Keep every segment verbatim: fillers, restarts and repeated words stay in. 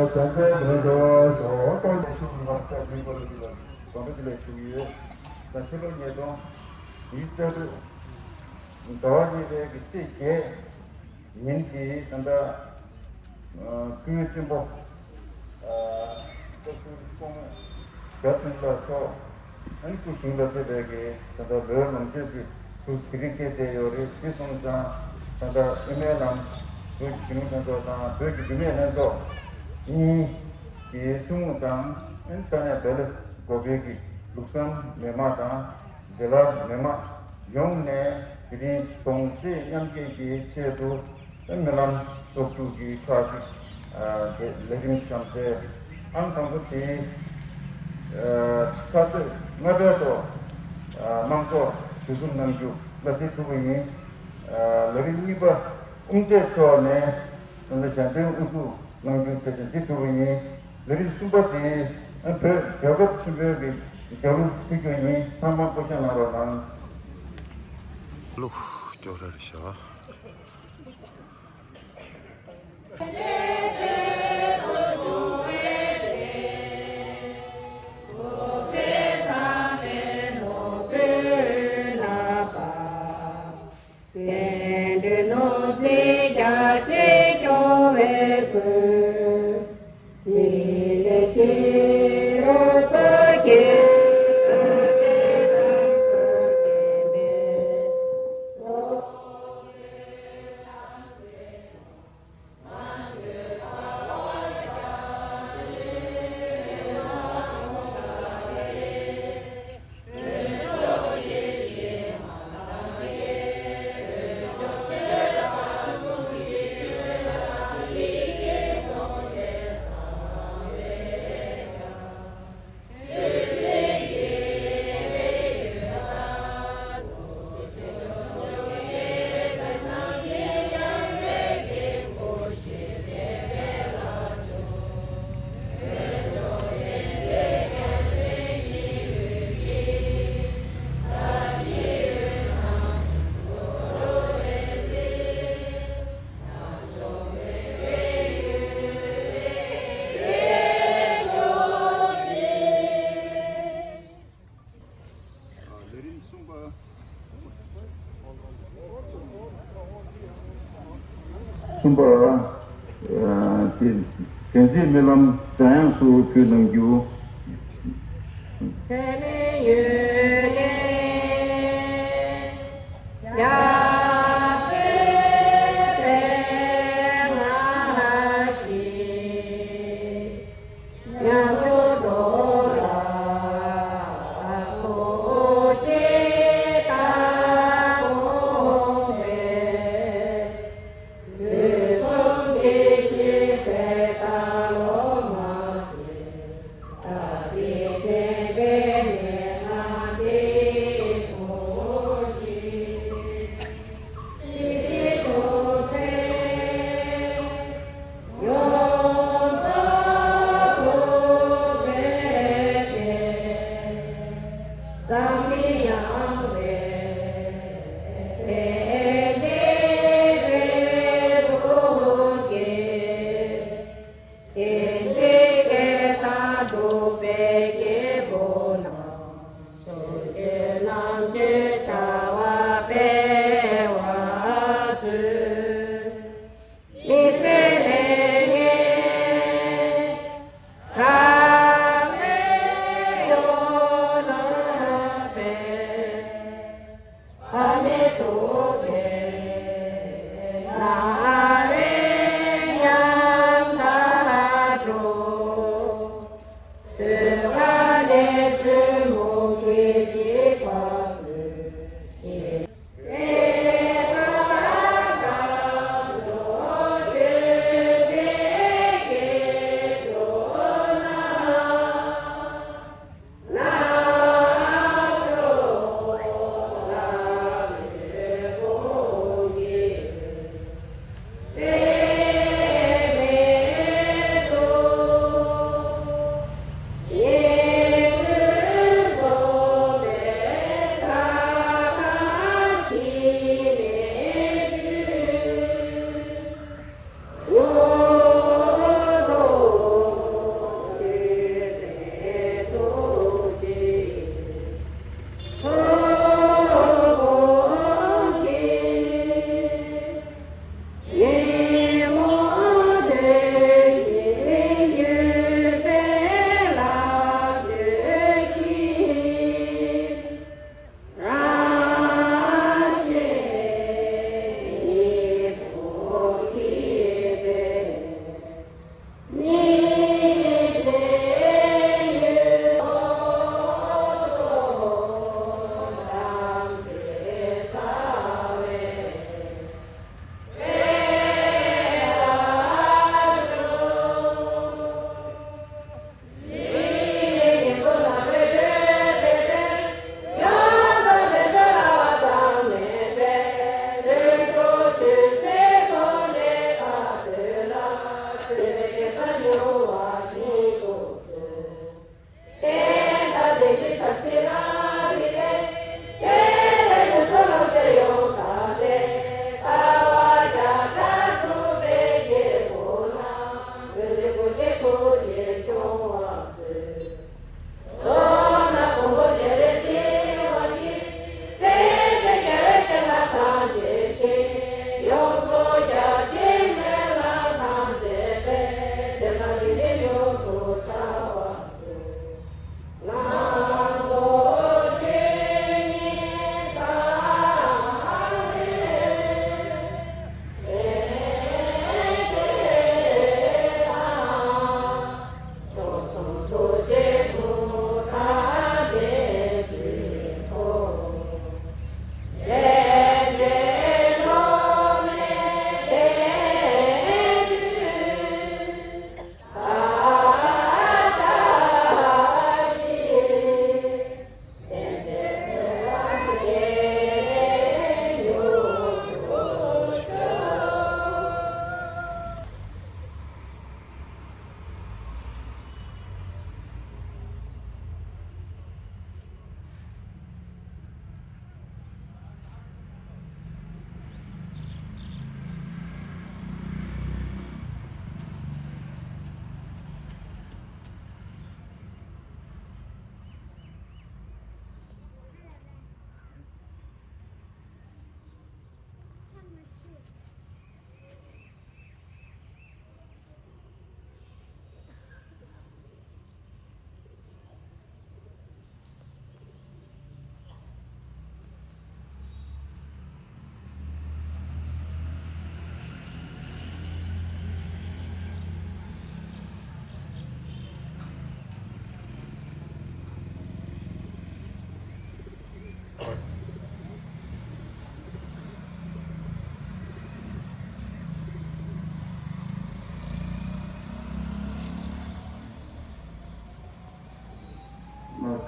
བྱང་ཆུབ་སེམས་དཔའི་ཞབས་ཏོག་ཞུ་བ་ལ་ཞུ་བའི་དགོངས་པ་འདི་ལ་ཞུ་ཡོད། ད་ཕྱི་ལོ་ཉིས་སྟོང་ཉི་ཤུ་རྩ་དྲུག་ཟླ་བ་གཉིས་པའི་གི་ཚེས་བརྒྱད་ཉིན་གྱི་ད་ལྟ་སྐུའི་གཅེན་པོ་སྐུ་ཁམས་བཟང་པོ་རྒྱ་ཚུལ་ལགས་མཆོག་ཨན་སྐུ་གཞུང་ལ་ཕེབས་པའི་གི་ད་ལྟ་ལོའི་ལོངས་སྤྱོད་ཀྱི་ཐུགས་དེ་རིང་སྐྱེས་བསྡད་ཡོད་རེད། དེ་སོང་ཙང་ད་ལྟ་ཨེ་མའི་ལམ་བོད་ཀྱི་བུད་མེད་ལྷན་ཚོགས་དང་བོད་ཀྱི་བུད་མེད་ལྷན་ཚོགས་གཉིས་ཀྱི་ཐུན་མོང་དང་ཨན་ས་གནས་བེ་ལི་གོ་བེ་གི་ལུགས་བཟང་མི་མང་དང་། འདི་ལ་མི་མང་ཡོངས་ནས་དེ་རིང་གདུང་སེམས་མཉམ་སྐྱེད་ཀྱི་ཆེད་དུ་སྨོན་ལམ་ཚོགས་དྲུག་གི་ཁག་ཅིག་ལས་རིམ་བཤམས་ཏེ། ཨང་དང་པོ་དེ་ཁ་རྩོད་ལྔ་པའི་ཐོག་དམངས་གཙོ་གྲོས་བསྡུར་གནང་རྒྱུ་ལ་དེ་ཐུག་པ་ཡིན། ལས་རིམ་གཉིས་པ་དབུ་མཛད་མཆོག་ནས་ད་ལྟ་ཞལ་འདོན་དབུ་འཛུགས་གནང་རྒྱུ་ཐད་དེ་དེ་ཐུག་པ་ཡིན། ལས་རིམ་གསུམ་པ་དེ་བོད་རྒྱལ་ཁབ་ཆེན་པོའི་གི་རྒྱལ་གླུ་ཕུལ་རྒྱུ་ཡིན། ཚང་མ་བཀའ་དྲིན་གནང་རོགས་གནང་། ལུགས་སྐྱོ་ར་རེད་ཤག་ལས་རིམ་གསུམ་པ། གསུམ་པ། ཨ་དེ་དྲན་རྩེའི་སྨོན་ལམ་སྒྲ་དབྱངས་སུ་ཕུལ་གནང་རྒྱུ།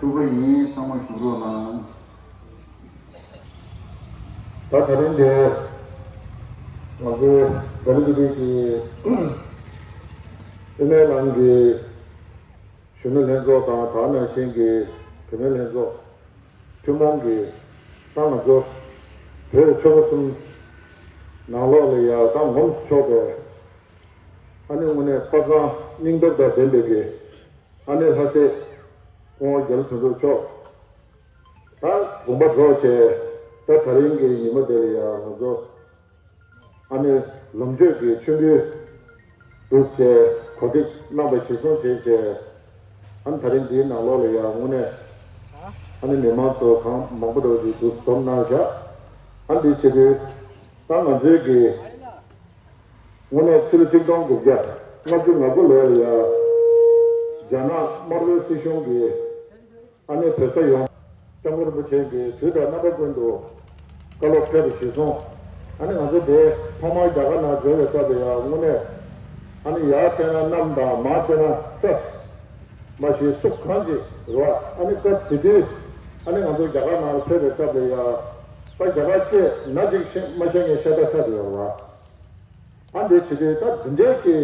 ཐུག་པ་ཡིན། ཚང་མ་བཞུགས་རོགས་གནང་། ད་དེ་རིང་འདིར་ང་ཚོའི་ལྡི་ལི་ཀི་ཀི་གི་དབུ་མའི་ལམ་གྱི་གཞོན་ནུ་ལྷན་ཚོགས་དང་དེ་ནང་བཞིན་གྱི་བུད་མེད་ལྷན་ཚོགས་ཐུན་མོང་གི་ད་ང་ཚོ་བོད་ཆོལ་ཁ་གསུམ་ནང་ལོགས་ལ་ཡ་ད་ངོམས་སུ་ཆོག་པའི་ཨ་ནི་དངོས་གནས་དཔའ་མཛངས་སྙིང་སྟོབས་དང་ལྡན་པའི་གི་ཨ་ནེ་ལྷ་སྲས་སྐུ་ངོ་རྒྱ་ལོ་དོན་གྲུབ་མཆོག་ད་དགོངས་པ་རྫོགས་བྱས། ད་དེ་རིང་གི་ཉིན་མོ་དེ་ལ་ཡང་ང་ཚོ་ཨ་ནེ་ལོ་མཆོད་ཀྱི་མཆོད་འབུལ་འདུག་བྱས་གོ་སྒྲིག་གནང་བ་གཞིར་བཟུང་བྱས་བྱས། ཨ་ནེ་དེ་རིང་འདིའི་ནང་ལོགས་ལ་ཡང་དངོས་གནས་ཨ་ནེ་མི་མང་ཚོ་གང་མང་པོ་འདྲ་བོ་ཅིག་འདུ་འཛོམས་གནང་བཞག་ཨ་འདི་བྱེད་དུས་ད་ང་ཚོའི་གི་དངོས་གནས་ཕྱི་ལོ་ཆིག་སྟོང་དགུ་བརྒྱ་ལྔ་བཅུ་ང་དགུ་ལོ་ལ་ཡ་རྒྱ་ནག་དམར་པོའི་སྲིད་གཞུང་གིས་ཨ་ནེ་བོད་ས་ཡོངས་སྐྱབས་མགོན་རིན་པོ་ཆེ་གིས་དུས་དང་རྣམ་པ་ཀུན་ཏུ་བཀའ་སློབ་ཕེབས་པ་གཞིར་བཟུང་། ཨ་ནེ་ང་ཚོ་འདིར་ཐོག་མར་རྒྱ་གར་ནང་འབྱོར་བའི་སྐབས་ལ་ཡ་དངོས་གནས་ཨ་ནེ་ཡར་བལྟས་ན་གནམ་དང་མར་བལྟས་ན་ས། མ་གཞི་སུ་གང་ཅིག་རེད་བ། ཨ་ནེ་སྐབས་དེ་དུས་ཨ་ནེ་ང་ཚོ་རྒྱ་གར་ནང་ལ་ཕེབས་པའི་སྐབས་ལ་ཡ་ད་རྒྱ་གར་སྐད་ནག་ཅིག་ཤེས་མ་ཤེས་མཁན་ཤ་སྟག་ས་རེད་བ། ཨ་འདི་བྱེད་དུས་ད་འདི་འདྲའི་གི་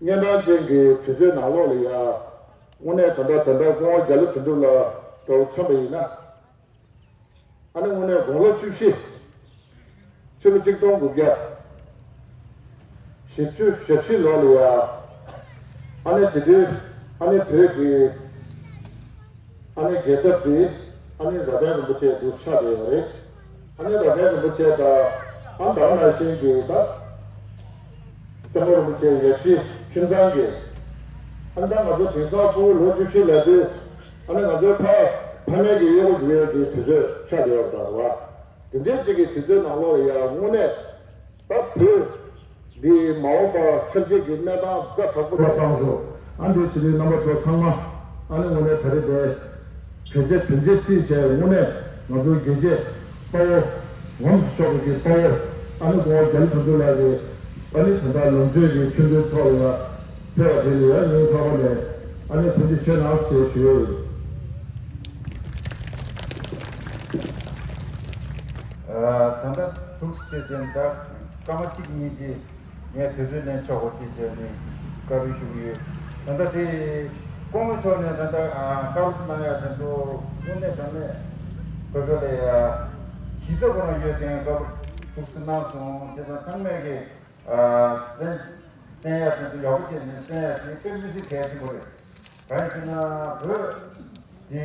གཉན་འཕྲང་ཅན་གྱི་དུས་ཚོད་ནང་ལོགས་ལ་ཡ་དངོས་གནས་ད་ལྟ་དེ་འདྲ་སྐུ་ངོ་རྒྱ་ལོ་དོན་གྲུབ་ལགས་འདྲ་བོ་མཚོན་པ་ཡིན་ན། ཨ་ནི་དངོས་གནས་དགུང་ལོ་བཅུ་བཞི། ཕྱི་ལོ་ཆིག་སྟོང་དགུ་བརྒྱ་བཞི་བཅུ་ཞེ་བཞི་ལོ་ལ་ཡ། ཨ་ནི་དེ་དུས་ཨ་ནི་བོད་ཀྱི་ཨ་ནི་རྒྱལ་ཚབ་འདི་ཨ་ནི་རབ་བརྟན་རིན་པོ་ཆེ་འདུག་ཆགས་བསྡད་ཡོད་རེད། ཨ་ནི་རབ་བརྟན་རིན་པོ་ཆེ་དང་ཨ་ནི་ད་ག་ནང་བཞིན་གྱི་ད་སྐྱབས་མགོན་རིན་པོ་ཆེ་ཡབ་གཞིས་ཁྱིམ་ཚང་གི་ཨ་ནི་ད་ང་ཚོ་དེང་སང་ཕྲུ་གུ་ལོ་བཅུ་བཞི་ལ་དུས་ཨ་ནི་ང་ཚོའི་ཕ་ཕ་མེས་ཀྱི་གཡོག་པོ་རྒྱུག་ཡས་ཀྱི་དུས་ཚོད་ཆགས་བསྡད་ཡོད་པ་དང་རེད་བ། དེ་འདྲའི་ཅིག་གི་དུས་ཚོད་ནང་ལོགས་ལ་ཡང་དངོས་གནས་ད་བོད་འདི་མ་འོངས་པ་ཆབ་སྲིད་ཀྱི་གནས་སྟངས་ཛ་དྲག་པོ་ལ་བཏང་འདུག་ཨ་འདྲའི་ཕྱི་དྲིལ་རྣམ་པ་ཚོ་ཚང་མ་ཨ་ནི་དངོས་གནས་ད་རེས་དེ་གལ་ཆེ་དོན་ཆེ་བརྩིས་བྱས་དངོས་གནས་ང་ཚོའི་རྒྱལ་གཅེས་དཔའ་བོ་ངོམས་སུ་ཆོག་པའི་དཔའ་བོ་ཨ་ནི་སྐུ་ངོ་རྒྱ་ལོ་དོན་གྲུབ་ལགས་ཀྱིས་ཨ་ནི་ད་ལྟ་ལོ་མཆོད་ཀྱི་མཆོད་འབུལ་ཐོག་ལ་ཕེབས་པ་དེ་ལ་ཡང་སྙིང་ཐག་པ་ནས་ཨ་ནི་ཐུགས་རྗེ་ཆེ་གནང་ཞེས་ཞུ་ཡ་ཡིན། ད་ལྟ་ཐུགས་རྗེ་ཆེ་ད་སྐར་མ་གཅིག་གཉིས་ཀྱི་ངས་དུས་ཚོད་ལེན་ཆོག་གོ་ཅེས་བྱས་ནས་བཀའ་འདྲི་ཞུ་གི་ཡོད། ད་ལྟ་དེ་སྐུ་ངོ་མཆོག་ནས་ད་ལྟ་བཀའ་སློབ་གནང་ཡ་དེ་ཚོ་དངོས་གནས་དྲང་གནས་བོད་སྐད་ལ་ཡ་གཞི་རྩ་ཁོ་རང་ཡོད་དེ་བཀའ་སློབ་ཐུགས་སུ་གནང་སོང་། དེ་དང་ཚང་མས་ཀྱི་གསན་གསན་ཡ་དེ་ཚོ་ཡག་པོ་བྱས་ནས་གསན་ཡ་དེ་དཔེ་མི་སྲིད་གལ་ཆེན་པོ་རེད། གང་ཡིན་ཟེར་ན་བོད་དེ་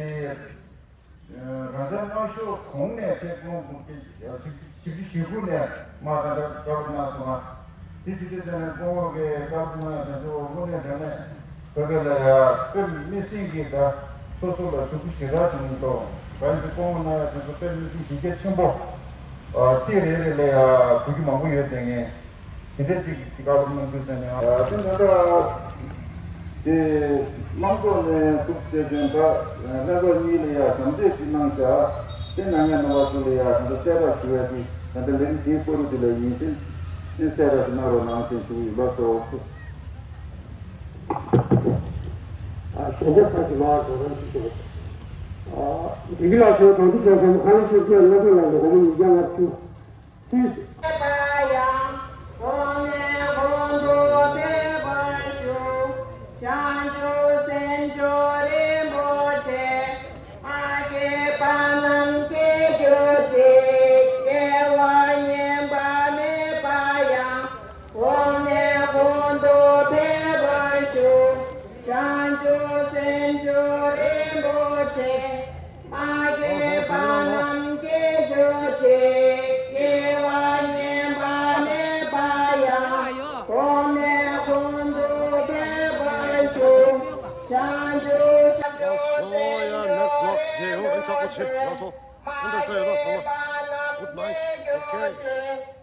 རང་བཙན་མ་ཤོར་གོང་ནས་ཁྲལ་སྐོང་དགོས་ཀྱི་ཆིག་ཁྲི་ཞེ་དགུ་ནས་མ་ད་ལྟ་བཀའ་སློབ་གནང་སོང་ང་། དེ་ཅི་སྟེ་ཟེར་ན་སྐུ་ངོ་གིས་བཀའ་སློབ་གནང་ཡ་དེ་ཚོ་དངོས་གནས་དྲང་གནས་བོད་སྐད་ལ་ཡ་དཔེ་མི་སྲིད་ཀྱི་ད་སོ་སོ་ལ་ཐུགས་ཁུར་ཞེ་དྲག་བྱུང་འདུག་གང་ཡིན་ཟེར་སྐུ་ངོ་གནང་ཡ་དེ་ཚོ་དཔེ་མི་སྲིད་གཞི་རྒྱ་ཆེན་པོ་ཚིག་རེ་རེ་ལ་ཡ་གོ་རྒྱུ་མང་པོ་ཡོད་དེ་ངས། དེ་འདྲ་ཅིག་གི་བཀའ་སློབ་གནང་རྒྱུ་ཟེར་ནས། དེ་ད་ལྟ་དེ་དམངས་ཚོགས་ནས་ཐུགས་རྗེ་ཆེ་ད་ལྷན་ཚོགས་གཉིས་ལ་ཡ་ཞབས་འདེགས་ཅིག་གནང་བྱ། དེ་ནང་ཡ་རྣམ་པ་ཚོ་ལ་ཡ་ད་ལྟ་གསལ་བསྒྲགས་ཞུ་ཡ་དེ་ད་ལྟ་ལན་དེའི་སྐོར་དེ་ལ་ཡིན་ཏེ། དེ་གསལ་བསྒྲགས་ཤིག་གནང་རོགས་གནང་ཞེས་ཞུ་གི་ཡིན་པ་སོ། ཞལ་འདེབས་ཁ་ཅིག་ལོག་རོགས་རམ་ཞུ་ཞུ། འདི་གི་ལ་ཚོ་དང་དུ་ཚོ་ཚོ་ཁ་ལ་ཆོས་སྐད་སློབ་དཔོན་ལ་ལོ་སྒོར་མོ་ཉིས་བརྒྱ་ལྔ་བཅུ། བྱང་ཆུབ་སེམས་མཆོག་རིན་པོ་ཆེ། མ་སྐྱེས་པ་རྣམས་སྐྱེ་གྱུར་ཅིག་སྐྱེ་བ་ངན་པ་མེད་པ་ཡང་། གོང་ནས་གོང་དུ་འཕེལ་བར་ཤོག་བྱང་ཆུབ་སེམས་མཆོག་རིན་པོ་ཆེ། ལགས་སོ། ཡ་next vlog མཇལ་ཡོང་། ཨ་ནི་ཚགས་པོ་ཆེ། ལགས་སོ། ཨ་ནི་འདྲ་ས་ཡོད་ན་ཚང་མ་good night. Okay.